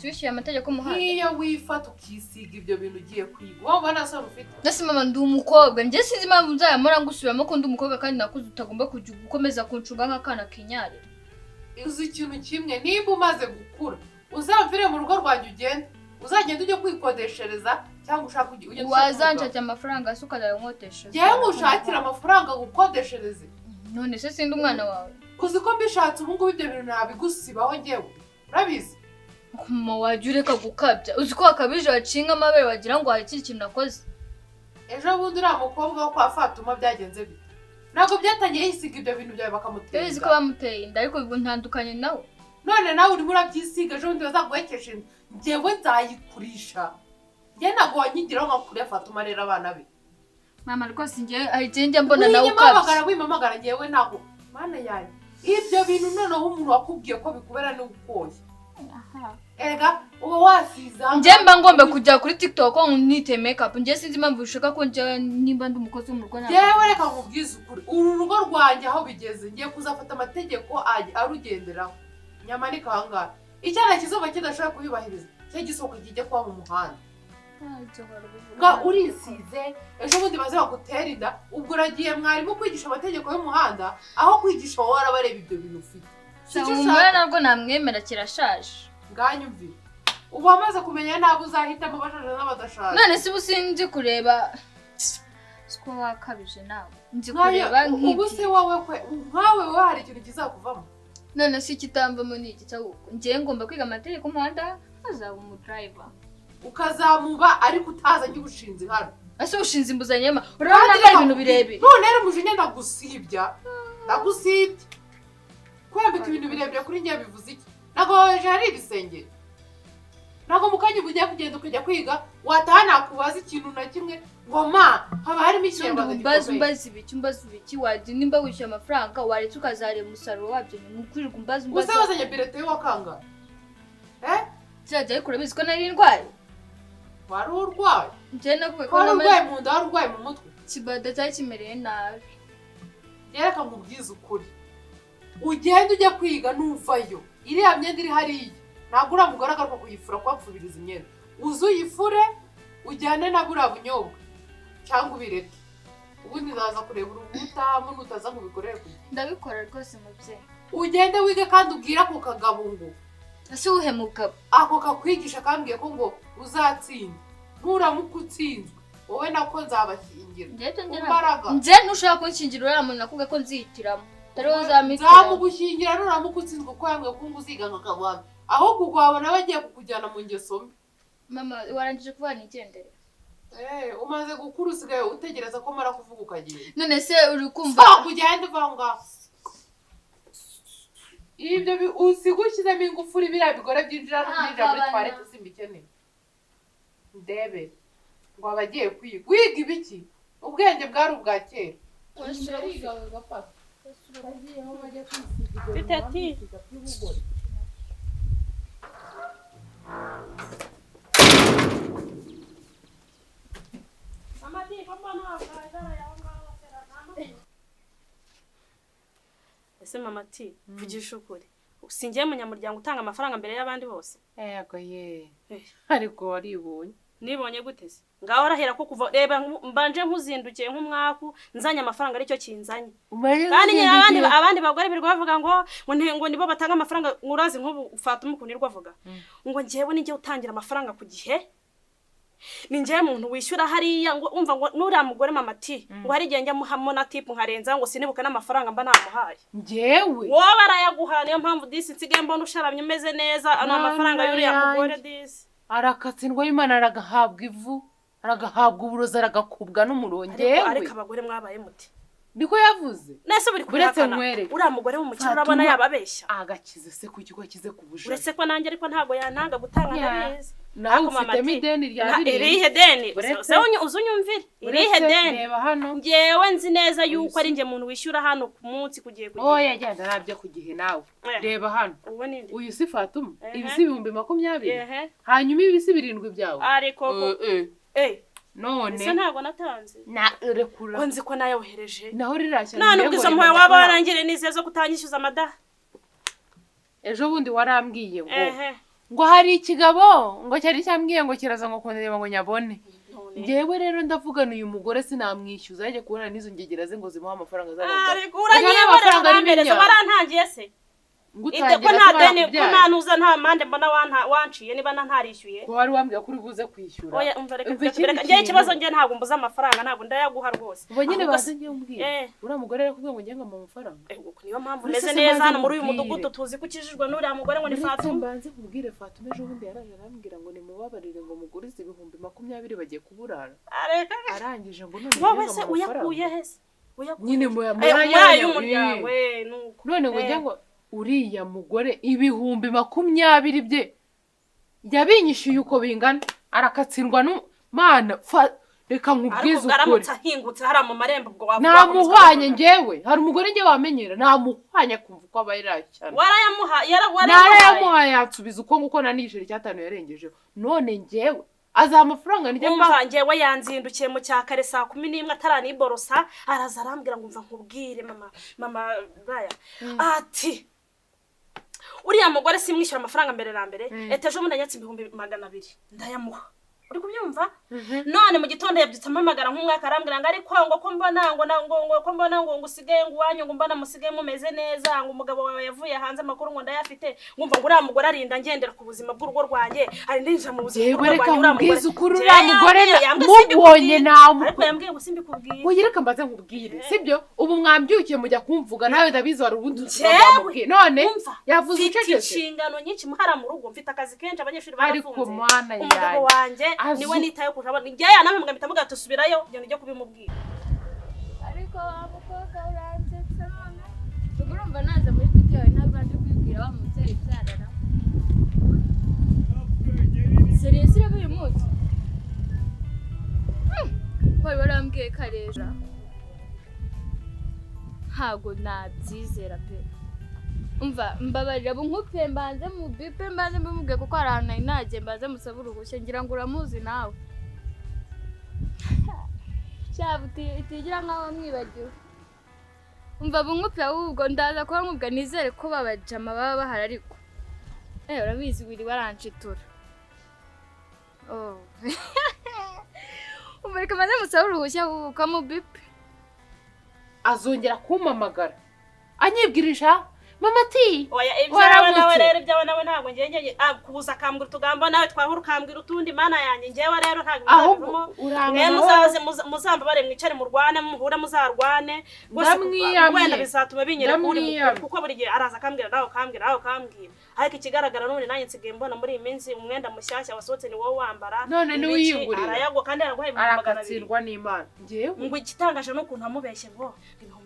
Wishyuye amategeko y'umuhanda. Nk'iyo wifata ukisiga ibyo bintu ugiye kwiga, wumva nta soni ufite? Nase mama, ndi umukobwa. Njye sinzi impamvu nzayamora ngusubiramo ko ndi umukobwa kandi nakuze, utagomba kujya ukomeza kuncunga nk'akana kinyarira. Uzi ikintu kimwe, niba umaze gukura uzamvire mu rugo rwanjye, ugende, uzagenda ujye kwikodeshereza cyangwa ushaka ujye ujye ushaka umugabo. Wazanshakira amafaranga se ukazayonkodeshereza? Njyewe ngushakira amafaranga ngukodeshereze? None se sindi umwana wawe? Uzi ko mbishatse ubu ngubu ibyo bintu ntabigusibaho njyewe, urabizi? Mama, wajya ureka gukabya. Uzi ko wakabije, wacinga amabere wagira ngo hari ikindi kintu nakoze. Ejo bundi uriya mukobwa wo kwa Fatuma byagenze bite? Ntabwo byatangiye yisiga ibyo bintu byawe bakamutera Urabizi inda? ko bamuteye inda, ariko ubu ntandukanye nawe. None nawe urimo urabyisiga, ejo bundi bazaguhekesha inda, njyewe nzayikurisha. Njye ntabwo wanyigiraho nka kuriya Fatuma rero abana be. Mama, rwose njye hari igihe njya mbona nawe Wimpamagara, ukabya. wimpamagara, njyewe ntabwo. Mana yanjye, ibyo bintu noneho umuntu wakubwiye ko bikubera ni ukoye. Erega uba wasize aha. Njye mba ngomba kujya kuri TikTok nite makeup. Njye sinzi impamvu ushaka ko njya nimba ndi umukozi wo mu rugo ntabwo. Njyewe reka nkubwize ukuri, uru rugo rwanjye aho bigeze ngiye kuzafata amategeko arugenderaho nyamanika ahangaha. Icyana kizuba kidashobora kuyubahiriza cyo gisohoka kijya kuba mu muhanda. Nga urisize, ejo bundi baze bagutera inda, ubwo uragiye mwarimu kwigisha amategeko y'umuhanda aho kwigisha wowe arabareba ibyo bintu ufite. Si cyo Umugore ushaka? ntabwo namwemera, kirashaje. Nganyumvire, ubu wamaze kumenya n'abo uzahitamo, abashaje n'abadashaje. None se ubu sinzi kureba, siko wakabije nawe, nzi Nkayo, kureba ubu se nk'ibyo. Wowe kwe nkawe wowe hari ikintu kizakuvamo? None se ikitamvamo ni iki? Cyangwa njyewe ngomba kwiga amategeko y'umuhanda nkazaba umudriver? Ukazamuba ariko utazanye ubushinzi hano. Ese ubushinzi mbuzanyema? Urabona ko ari ibintu birebire. None rero umujinya, ndagusibya, ndagusibye. Kwambika ibintu birebire kuri njye bivuze iki? Ntabwo hejuru hari ibisengeri? Ntabwo mu kanya uba ugiye kugenda ukajya kwiga, wataha nakubaza ikintu na kimwe ngo ma haba harimo Ubundi ikinyarwanda umbaza gikomeye. Umbaza ibiki? Umbaza ibiki? Wajya nimba wishyuye amafaranga, waretse ukazareba umusaruro wabyo nyuma, ukwirirwa umbaza Gusa umbaza. wazanye bulletin y'uwakanga, eh? Kirajya, ariko urabizi ko nari ndwaye. Wari urwaye? Njyewe nakubwiye ko Wari namaze urwaye mu nda, wari urwaye mu mutwe? Ikibada cyari kimereye nabi. Yereka nkubwize ukuri, ugenda ujya kwiga, nuvayo iriya myenda iri hariya ntabwo uriya mugore agaruka kuyifura, kuhapfubiriza imyenda. Uze uyifure ujyane na buriya bunyobwa cyangwa ubireke, ubundi nzaza kureba urubutamo nutaza ngo ubikorere ku gihe. Ndabikora rwose, mubyeyi. Ugende wige kandi ubwire ako kagabo ngo Ese uwuhe mugabo? Ako kakwigisha kambwiye ko ngo uzatsinda, nuramuka utsinzwe wowe nako nzabashyingira Njyewe ibyo njye ku ntabwo mbaraga. Njye ntushaka kunshingira uriya muntu, nakubwiye ko nzihitiramo, atari wowe uzampitiramo. Nzamugushyingira nuramuka utsinzwe, kuko yambwiye ko ngo uziga nka kabuhanga, ahubwo ubwo wabona bagiye kukujyana mu ngeso mbi. Mama, warangije kuvuga nigendere. Eh, umaze gukura, usigaye utegereza ko mara kuvuga ukagenda. None se uri kumva? Sohoka ugende, uva aho ngaho. Ibyo usiga ushyizemo ingufuri, biriya bigore byinjira no byinjira muri Ah, toilette simbikeneye. Ndebe ngo aba agiye kwiga, wiga ibiki? Ubwenge bwari ubwa kera. Bitati. Ese mama ati, vugisha ukuri, singiye munyamuryango utanga amafaranga mbere y'abandi bose? Yego ye. Eh. Ariko waribonye. Nibonye gute se? Ngaho arahera ko kuva reba mbanje nkuzindukiye nk'umwaku, nzanye amafaranga aricyo kinzanye. Kandi nyine abandi bagore birirwa bavuga ngo nibo batanga amafaranga. Urazi nk'ubu Fatuma ukuntu yirirwa avuga ngo njyewe ninjye utangira amafaranga ku gihe, ni njyewe muntu wishyura hariya, ngo umva ngo nuriya mugore mama ati ngo hari igihe njya muhamo na tip nkarenza ngo sinibuke n'amafaranga mba namuhaye. Njyewe? Wowe arayaguha, niyo mpamvu disi nsigaye mbona usharamye umeze neza, ano Mana amafaranga y'uriya mugore yanjye. disi. Arakatsindwa y'Imana, aragahabwa ivu, aragahabwa uburozi, aragakubwa n'umuro. Ariko Njyewe? ariko abagore mwabaye muti. Niko yavuze? Nese buri Uretse kubihakana? nkwereke. Uriya mugore w'umukire Fatuma. urabona yababeshya? Agakize se ku kigo akize ku bujura? Uretse ko nanjye ariko ntabwo yantanga gutanga, Yeah. ndabizi. Nawe Ariko mama ufitemo ati, ideni rya birindwi. Irihe deni? Uretse- Uzunyumvire, irihe Uretse, deni? reba hano. Ngewe nzi neza yuko ari njye muntu wishyura hano ku munsi ku gihe ku gihe. Oya, genda ntabyo ku gihe nawe. Eh. Reba hano. Ubu ni nde? Uyu si Fatuma? Ehe. Ibi si 20,000? Ehe. Hanyuma ibi si birindwi byawe? Ariko Eh, eh. eh None ese ntabwo natanze? Na rekura. Ko nzi ko nayohereje? Naho rirashya. Nta nubwo izo mpuhwe waba warangiriye nizeye zo kutanyishyuza amadaha. Ejo bundi warambwiye ngo Ehe. Ngo hari ikigabo ngo cyari cyambwiye ngo kiraza ngo kundeba ngo nyabone. None. Njyewe rero ndavugana uyu mugore sinamwishyuza, yajya kubona n'izo ngegera ze ngo zimuhe amafaranga azabona. Ariko uranyihorera amafaranga arimo urampereza inyama. Warantangiye se? Ide ko Ngutangira nta se deni, ko barakubyaye? nta ntuza, nta mande mbona wanciye niba ntarishyuye. Ko wari wambwiye ko uri buze kwishyura. Oya, umva, reka Umva reka ikindi reka njyewe kintu. ikibazo, njye ntabwo mbuze amafaranga, ntabwo ndayaguha rwose. Ubwo nyine Ahubwo baze se- njye umbwira. Uriya mugore yarakubwiye ngo njye ngo amafaranga. Niyo mpamvu Uretse meze se neza mbanze hano muri uyu nkubwire. mudugudu, tuzi ko ukijijwe n'uriya mugore ngo ni Uretse Fatuma. mbanze nkubwire, Fatuma ejo bundi yaraje arambwira ngo nimubabarire ngo mugurize 20,000 bagiye kuburara. Areka. Arangije ngo none Wowe njye se ngo uyakuye amafaranga. he se? Uyakuye Nyine he? muri Muri ay'umuryango, nuko. None ngo njye ngo uriya mugore 20,000 bye yabinyishyuye uko bingana, arakatsindwa n'Imana. Reka Ariko nkubwize ubwo ukuri. aramutse ahingutse hariya mu marembo, ubwo wavuga Namuhwanye njyewe, hari umugore njye wamenyera, namuhwanye kumva uko aba cyane. Warayamuha warayamuhaye? Narayamuhaye, yansubiza uko nguko, na n'igiceri cy'atanu yarengejeho. None njyewe azaha amafaranga njye mba Umva, njyewe yanzindukiye mu cya kare saa 11 ataraniborosa, araza arambwira ngo umva nkubwire mama Raya, ati uriya mugore simwishyura amafaranga mbere na mbere, ete ejo bundi anyatse 200,000 ndayamuha, uri kubyumva? None mu gitondo yabyutse ampamagara nk'umwaka, arambwira ngo ariko ngo ko mbona ngo ngo ko mbona ngo usigaye ngo iwanyu ngo mbona musigaye mumeze neza, ngo umugabo wawe yavuye hanze, amakuru ngo ndayafite, ngumva ngo uriya mugore arinda ngendera ku buzima bw'urugo rwanjye, arinda yinjira mu buzima Yewe, bw'urugo reka rwanjye uriya mugore. nkubwize ukuri, Njyewe uriya mugore yambwiye mubonye simbikubwire. Ariko yambwiye ngo simbikubwire. Oya, reka mbaze nkubwire, sibyo? Ubu mwambyukiye mujya kumvuga, nawe ndabizi wari ubundi Njyewe, wamubwiye none umva, yavuze mfite ucecetse. inshingano nyinshi muhara mu rugo, mfite akazi kenshi, abanyeshuri Ariko barafunze, mana umugabo yanjye. wanjye niwe nitayo kurusha abandi. Njyewe yanampembwa mpita mubwira ati subirayo, genda ujye kubimubwira. Ariko wa mukobwa uransetsa none. Ubwo urumva naza muri video yawe ntabwo nje kubibwira wa mubyeyi ubyarara. Serious, iraba uyu munsi? Ko wari warambwiye ko ari ejo. Ntabwo nabyizera pe. Umva, mbabarira bunkupe mbanze mu bipe, mbanze mbimubwiye kuko hari ahantu nari nagiye, mbanze musabe uruhushya, ngira ngo uramuzi nawe. Cyaba utigira nkaho wamwibagiwe. Umva bunkupe, ahubwo ndaza kuba nkubwa, nizere ko babajama baba bahari, ariko urabizi wiri waranshitura. Oh. Umva, reka mbanze musabe uruhushya ahubwo ukamubipe. Azongera kumpamagara anyibwirisha mama ati Oya, ibyawe nawe. Waramutse. Rero ibyawe nawe ntabwo ngiye ngiye kuza akambwira utugambo, nawe twahura ukambwira utundi. Mana yanjye, ngewe rero ntabwo Ahubwo bizabivamo. uranga Mwe nawe. muzaze muzambabare, mwicare murwane, muhure muzarwane rwose. Ndamwiyamye. Wenda bizatuma binyereka uri mukuru, Ndamwiyamye. kuko buri gihe araza akambwira, nawe ukambwira, nawe ukambwira, ariko ikigaragara n'ubundi nanjye nsigaye mbona muri iyi minsi umwenda mushyashya wasohotse ni wowe wambara. None niwe Ibiki, uyigurira. arayagwa kandi araguha 200,000. Arakatsindwa n'Imana njyewe. Ngo igitangaje ni ukuntu amubeshye ngo 200,000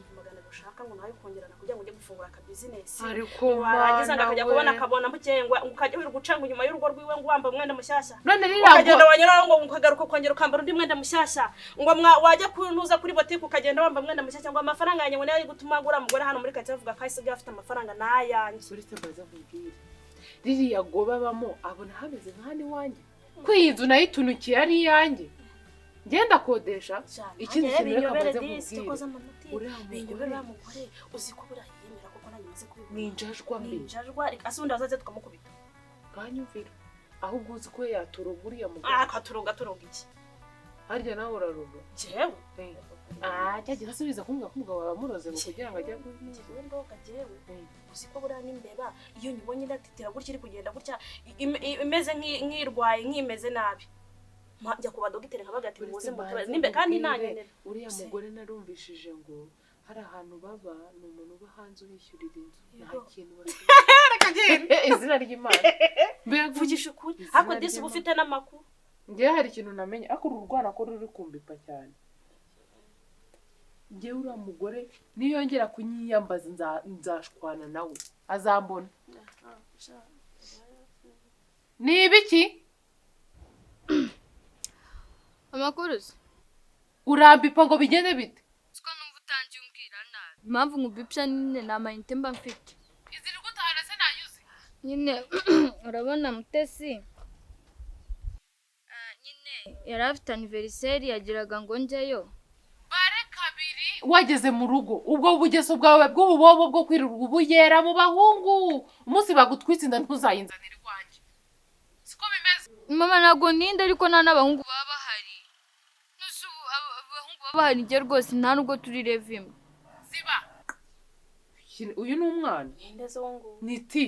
ushaka ngo nawe kongerana kugira ngo ujye gufungura aka business, Ariko warangiza ngo Mana akajya we. kubona akabona bukeye ngo ukajya wirirwa uca ngo inyuma y'urugo rwiwe ngo wambaye umwenda mushyashya, None ririya ukagenda wanyuraho ngo ukagaruka ukongera ukambara undi mwenda mushyashya, ngo wajya kuntuza kuri botike ukagenda wambaye umwenda mushyashya, ngo amafaranga yanjye ngo niyo ari gutuma ngura mugore hano muri karitsiye avuga ko asigaye afite amafaranga n'ayanjye. Uretse mbaza nkubwire, ririya goba abamo abona hameze nka hano iwanjye, ko iyi nzu nayo itunukiye ari iyanjye, ngenda kodesha. Ikindi kintu reka mbaze nkubwire, uriya mugore Binyobere, uriya mugore uzi ko buriya yiyemera koko, nanjye maze kubibona. Ni injajwa mbi. Ni injajwa, reka ase ubundi azaze tukamukubita. Bwanyumvira, ahubwo uzi ko yaturoga uriya mugore. Akaturoga, turoga iki? Harya nawe uraroga? Jewe? Ah, cyagiye asubiza kumbwira ko umugabo wawe amuroze ngo kugira ngo ajye kunoza. Jewe ndoga jewe? Uzi ko buriya n'imbeba iyo nyibonye iratitira gutya, iri kugenda gutya, imeze nk'irwaye, nk'imeze nabi, njya ku badogiteri nkabaga ati muze Uretse mutabare mbanze nimbe kandi nkubwire, nanyenera. uriya Se. mugore narumvishije ngo hari ahantu baba, ni umuntu uba hanze ubishyurira inzu, nta Yego. kintu bafite. Izina ry'Imana, mbega! Vugisha ukuri. Izina Ariko disi uba ry'Imana. ufite n'amakuru. Njyewe hari ikintu namenye, ariko uru rwana ko ruri kumbipa cyane. Njyewe uriya mugore niyongera kunyiyambaza nzashwana nawe, azambona. Ni ibiki? Amakuru se? Urambipa ngo bigende bite? Siko numva utangiye umbwira nabi. Impamvu nkubipya nyine ni amayinite mba mfite. Izira gutahana se nayuze. Nyine urabona Mutesi, nyine yari afite anniversaire, yagiraga ngo njyeyo. Bare kabiri wageze mu rugo, ubwo bugeso bwawe bw'ububobo bwo kwirirwa ubuyera mu bahungu, umunsi bagutwitse inda ntuzayinzanire iwanjye. Mama ntabwo ntinda ariko nta n'abahungu baba bahari. Nuse ubu abahungu baba bahari njye rwose nta nubwo turi level imwe. Ziba. Uyu ni umwana. Ninde se uwo nguwo? Ni ti.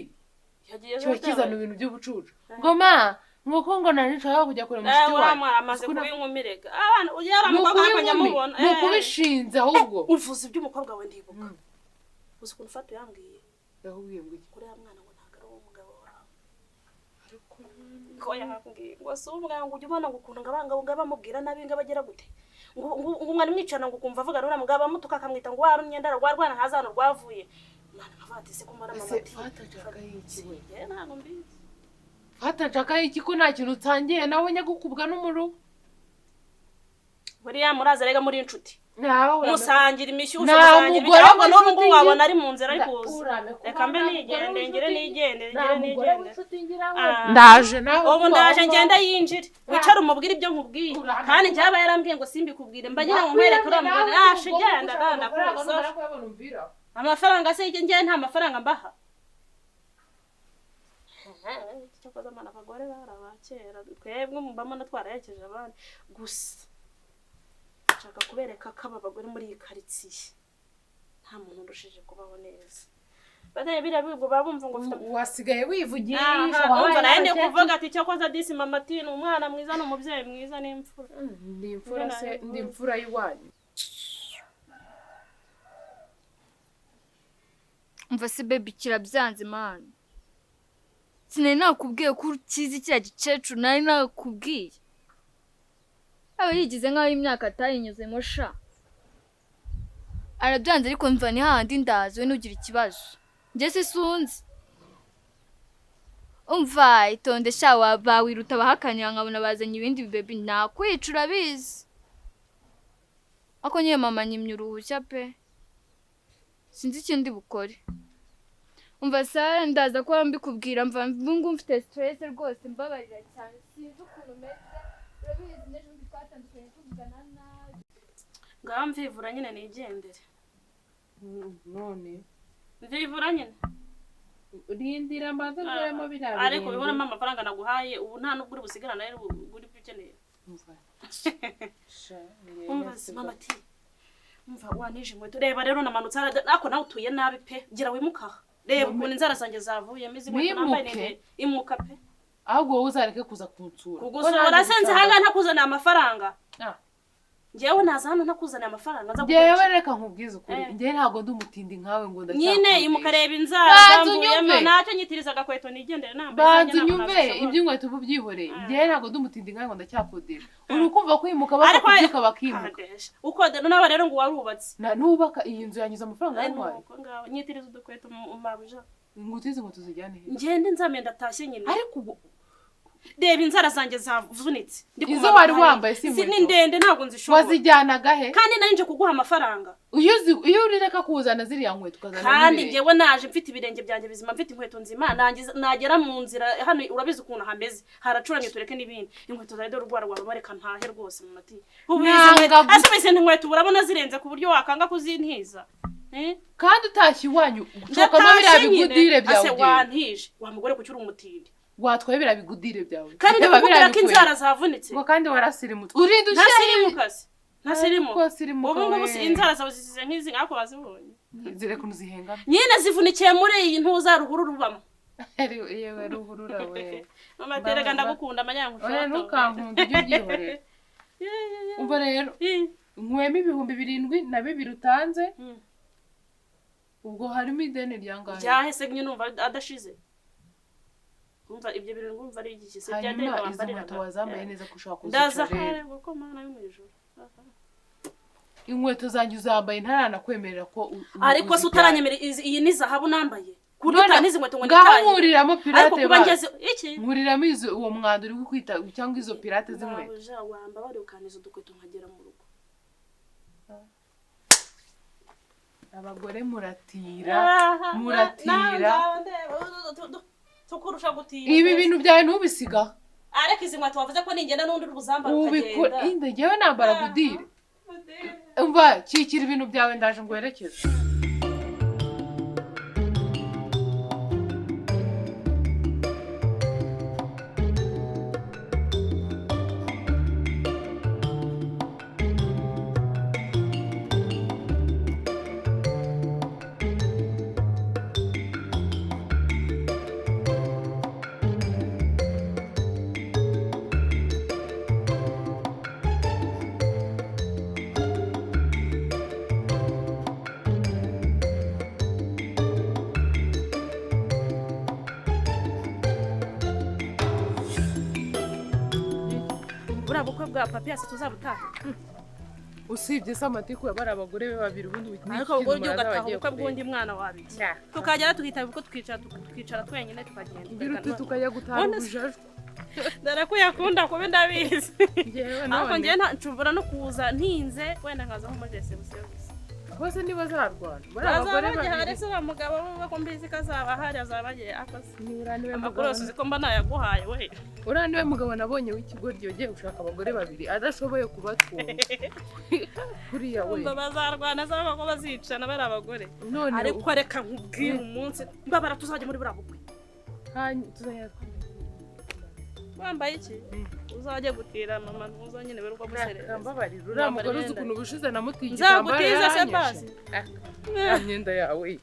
Yagiye Kiba kizana ibintu by'ubucucu. Ngoma, ngo ngo nari nshaka kujya kureba mushiki uriya wanjye. mwana amaze Uzi ko kuba inkumi rega. Abana uriya Ni mukobwa ukuba ariko inkumi, nyamubona. ni ukubishinze ahubwo. Uvuze iby'umukobwa we ndibuka. Uzi ukuntu Fatu yambwiye? Yakubwiye ngo iki? Uriya mwana ngo ntabwo ari uw'umugabo wawe. Ko yambwiye ngo si uw'umugabo, ngo ujye ubona ngo ukuntu ngo abangabo ngo bamubwira nabi ngo abagera gute. Ngo umwana umwicana ngo ukumva avuga n'uriya mugabo amutuka akamwita ngo warumye ndara rwa rwana ntazi ahantu rwavuye. Mwana nkavuga ati se ko mbona mama Ese ati. Fata nshaka iki we? Njyewe ntabwo mbizi. Fata nshaka iki ko nta kintu utangiye nawe nyagukubwa n'umuru? Buriya muraza rega muri inshuti. Nawe Musangira imishyushyu, Nta musangira mugore ibiki, ahubwo n'ubu ngubu w'inshuti wabona ari mu nzira ari kuza. Urame kuba Reka mbe nta mugore nigende, ngire w'inshuti nigende, nta ngire mugore nigende. w'inshuti ngira we. Ah. Ndaje nawe Ubu kuba ndaje aho ngende yinjire. Wicare umubwire ibyo nkubwiye. Urame Kandi kuba- njye aba yarambwiye ngo simbikubwire. Mba ngira ngo nkwereke uriya mugore. Ah, shigenda, ndanda kuza. Amafaranga se njye nta mafaranga mbaha. Cyakoze amana abagore bari abakera. Twebwe mbamo natwarahekeje abandi. Gusa nshaka kubereka ko aba bagore muri iyi karitsiye nta muntu urushije kubaho neza. Badaye biriya bigo baba bumva ngo ufite Wasigaye wivugisha. Umva nawe ndi kuvuga ati cyakoze disi mama ati ni umwana mwiza ni umubyeyi mwiza ni imfura. Ndi imfura se, ndi imfura y'iwanyu. Umva se baby kirabyanze man. Sinari nakubwiye ko ukizi kiriya gikecuru, nari nakubwiye. Aba yigize nk'aho imyaka atayinyuzemo sha. Arabyanze ariko mva ni hahandi ndazi we ntugire ikibazo. Njye se sunzi. Umva itonde sha bawiruta abahakanira nkabona bazanye ibindi baby nakwica urabizi. Ako nyine mama nyimye uruhushya pe. Sinzi ikindi bukore. Umva Sara ndaza kuba mbikubwira mva mbungu mfite stress rwose mbabarira cyane sinzi ukuntu meze urabizi n'ejo bundi twatandukanye tuvugana nabi. Ngaho mvivura nyine nigendere. None Mvivura nyine. rindira mbanze nkuremo biriya Ariko bihoramo amafaranga naguhaye ubu nta nubwo uri busigarane ari uri ukeneye. Umva si mama ati umva wanije inkweto reba rero namanutse ariko nawe utuye nabi pe gira wimuka. Reba ukuntu inzara zanjye zavuyemo izi nkweto nambaye Wimuke. imuka pe. Ahubwo wowe uzareke kuza kunsura. Kugusura se nzi hanga ntakuzaniye amafaranga. Njyewe naza hano ntakuzaniye amafaranga nza Njyewe gukoresha. reka nkubwize ukuri. Njyewe ntabwo ndi umutindi nkawe ngo ndacyakodesha. Nyine imukareba inzara Banza zamvuyemo unyumve. ntacyo nyitiriza agakweto nigendere nambaye. Banza unyumve iby'inkweto ubu byihoreye. Njyewe ntabwo ndi umutindi nkawe ngo ndacyakodesha. Uri kumva kwimuka bakakubyuka bakimuka. Ukode nawe rero ngo warubatse. Na nubaka iyi nzu yanyuze amafaranga y'intwari. Ngaho nyitiriza udukweto mu mabuja. Ingutizi inkweto zijyane he? Ngende nzamenda atashye nyine. Ariko ubu Reba inzara zanjye zavunitse. Izo wari wambaye si inkweto. Ni ndende ntabwo nzishobora. Wazijyanaga he? Kandi nari nje kuguha amafaranga. Iyo urireka kuzana ziriya nkweto ukazana. Kandi njyewe naje mfite ibirenge byanjye bizima mfite inkweto nzima nagera mu nzira hano urabizi ukuntu hameze haracuranye tureke n'ibindi inkweto zawe dore urwara rwawe reka ntahe rwose mu mati. Asubize inkweto urabona zirenze ku buryo wakanga kuzintiza. Kandi utashye iwanyu ucokamo biriya bigudire byawe. Ase wantije wa mugore kuki uri umutindi. Watwaye biriya bigudire byawe. Kandi ndakubwira ko inzara zavunitse. Ngo kandi warasirimutse. Urinda ushyira. Ntasirimuka. Ubu ngubu inzara zawe zisize nk'izi nkako bazibonye. Zireka uzihenga. Nyine zivunikiye muri iyi ntuza ruhuru rubamo. Yewe ruhurura we. Mama terega ndagukunda amanyangu. Oya ntukankunde ujye ubyihorera. Umva rero nkwemo 7200 utanze. Ubwo harimo ideni ryangahe? Ryahese nyine numva adashize. Umva ibyo bintu ngumva ari iki se byadeni wambarira. Izo nkweto wazambaye neza kushaka kuzica rero. Kuko mana yo mu ijuru. Inkweto zanjye uzambaye ntaranakwemerera ko ariko se utaranyemerera iyi ni zahabu nambaye. Kuruta n'izi nkweto ngo ngaho nditaye. Nkuriramo pirate ariko kuba ngeze iki? Nkuriramo izo uwo mwanda uri kwita cyangwa izo pirate z'inkweto. Nabuja wamba bari ukaniza udukweto nkagera mu rugo. Abagore muratira muratira. Tukurusha gutira. Ibi bintu byawe ntubisiga. Ariko izi nkweto wavuze ko ningenda n'undi ruzambara ukagenda. Inde njyewe nambara gudire. Umva kikira ibintu byawe ndaje ngwerekeze. Buriya bukwe bwa Papiyasi tuzabutaha. Usibye se amatiku yabari abagore be babiri, ubundi Ariko ubwo ugiye ugataha ubukwe bw'undi mwana wabiki, tukagera tukitaba ubukwe, tukicara twenyine tukagenda. Ngira uti tukajya gutaha ubujajwa. Dore ko uyakunda kuba ndabizi. Njyewe Ariko none njyewe nshobora no kuza ntinze, wenda nkaza nko muri reception gusa. Bose ntibazarwana bari abagore Bazaba bagihari babiri. se? Uriya mugabo we ko mbizi ko azaba ahari, azaba agiye akoze Uriya niwe amakuru mugabo yose uzi ko mba nayaguhaye we. Uriya niwe mugabo nabonye w'ikigoryi ugiye gushaka abagore babiri adashoboye kubatunga kuriya we. Umva, bazarwana azaba ko bazicana bari abagore. None Ariko reka nkubwire, umunsi mbabara tuzajya muri buriya bukwe. Tuzajya twambaye. Wambaye iki? Uzajye gutira mama, ntuza nyine wirirwa guserereza. Mbabarira, uriya Wambara mugore uzi imyenda. ukuntu ubushize namutiye igitambaro Nzagutiza se yaranyishe. basi? Ya myenda yawe.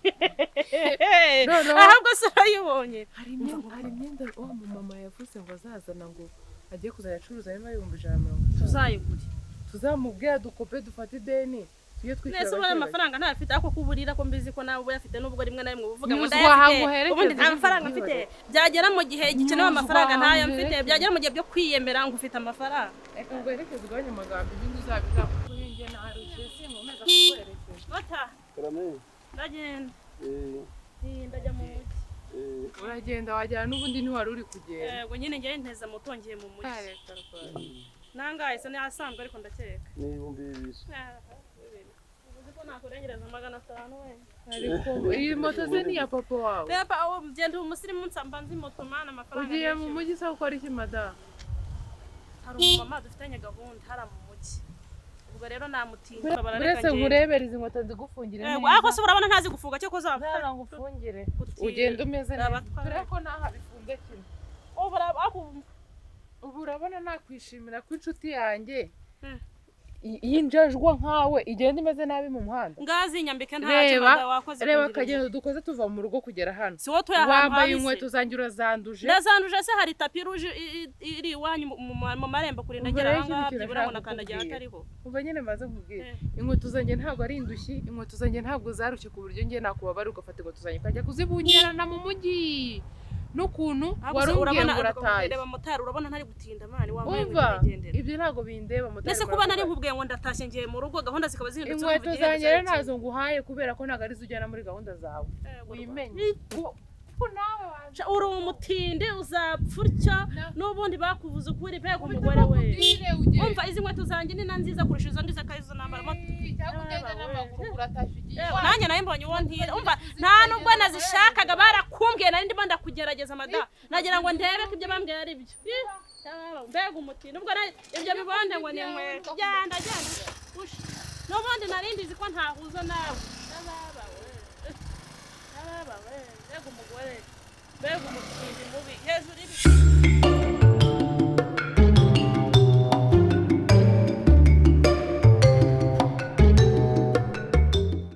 Noneho- Ahubwo se urayibonye? Hari imyenda wa mumama yavuze ngo azazana, ngo agiye kuzajya acuruza harimo 150,000. Tuzayigure. Tuzamubwira dukope, dufate ideni, tujye twishyura Nese ubona bake bake. amafaranga ntayafite, ariko kuburira ko mbizi ko nawe uyafite, nubwo rimwe na rimwe uba uvuga ngo Nyuzwa ndayafite, ahantu uherekeze ubundi nta ibintu mafaranga mfite, byagera mu gihe gikenewe Nyuzwa amafaranga ntayo ahantu mfite, uherekeze. byagera mu gihe byo kwiyemera ngo ufite amafaranga. Reka nguherekeze ugabanye amagambo, ibindi uzabizakuhinge narushye sinkomeza kuguherekeza. Bata. Karame. Ndagenda. Eh, Ndajya mu mujyi. Uragenda wajyana n'ubundi ntiwari uri kugenda. Yego nyine, njyewe nteze moto ngiye mu mujyi. Reka rwose. Nangahe se? Asanzwe ariko ndakeka. Ni 2000. Uzi ko nakurengereza 500 we. Ariko iyi moto se ni iya papa wawe? Reba, genda ubu musirimu nsamba nzi moto mana amafaranga Ugiye mu nishyuye. mujyi se gukora iki, madamu? Hari umumama dufitanye gahunda hariya mu mujyi, ubwo rero namutinda. Uretse nkurebere izi nkweto nzigufungire. Yego, ariko se urabona ntazi gufunga cyo kuzaba neza ngufungire ugenda umeze neza, dore ko naha bifunze kimwe. Ubu urabona nakwishimira ko inshuti yanjye y'injajwa nkawe igenda imeze nabi mu muhanda? Ngazi nyambike ntacyo. Reba, Mada, wakoze reba kungira akagendo dukoze tuva mu rugo kugera hano. Si wowe utuye ahantu Wambaye habi se? inkweto zanjye urazanduje. Ndazanduje se? Hari tapis rouge iri iwanyu mu marembo kurinda Umva ngera rero aha ngaha, ikindi kintu byibura ngo nashaka nakandagira kukubwira. hatariho. Umva nyine maze nkubwire, inkweto zanjye ntabwo ari indushyi, inkweto zanjye ntabwo zarushye ku buryo njye nakubabara ugafata inkweto zanjye ukajya kuzibungerana mu mujyi n'ukuntu Ahubwo wari se umbwiye urabona ngo urataye. Reba motari, urabona ntari gutinda mani wambaye Umva, ngo ntigendere. ibyo ntabwo bindeba, motari. Ndetse kuba nari muravugana. nkubwiye ngo ndatashye ngiye mu rugo, gahunda zikaba zihindutse, Inkweto urumva igihe zanjye rero bizayitinda. ntazo nguhaye kubera ko ntabwo arizo ujyana muri gahunda zawe. Yego, Wimenye ko nawe waje. Sha, uri umutindi uzapfa utyo n'ubundi bakuvuze ukuri, mbega umugore we. Umva, izi nkweto zanjye ni na nziza kurusha izo ngizo akayizo nambara moto. Cyangwa ugende n'amaguru, uratashye ugiye Yewe, iwawe. nanjye nawe mbonye uwo ntira. Umva, nta nubwo nazishakaga, barakumbwiye, nari ndimo ndakugerageza mada, nagira ngo ndebe ko ibyo bambwiye ari byo. Ih, mbega umutindi! Ubwo ibyo bibonde ngo ni inkweto. Genda genda. Ush. N'ubundi nari mbizi ko ntahuza nawe. Ababa we, ababa we, mbega umugore, mbega umutindi mubi hejuru y'ibi.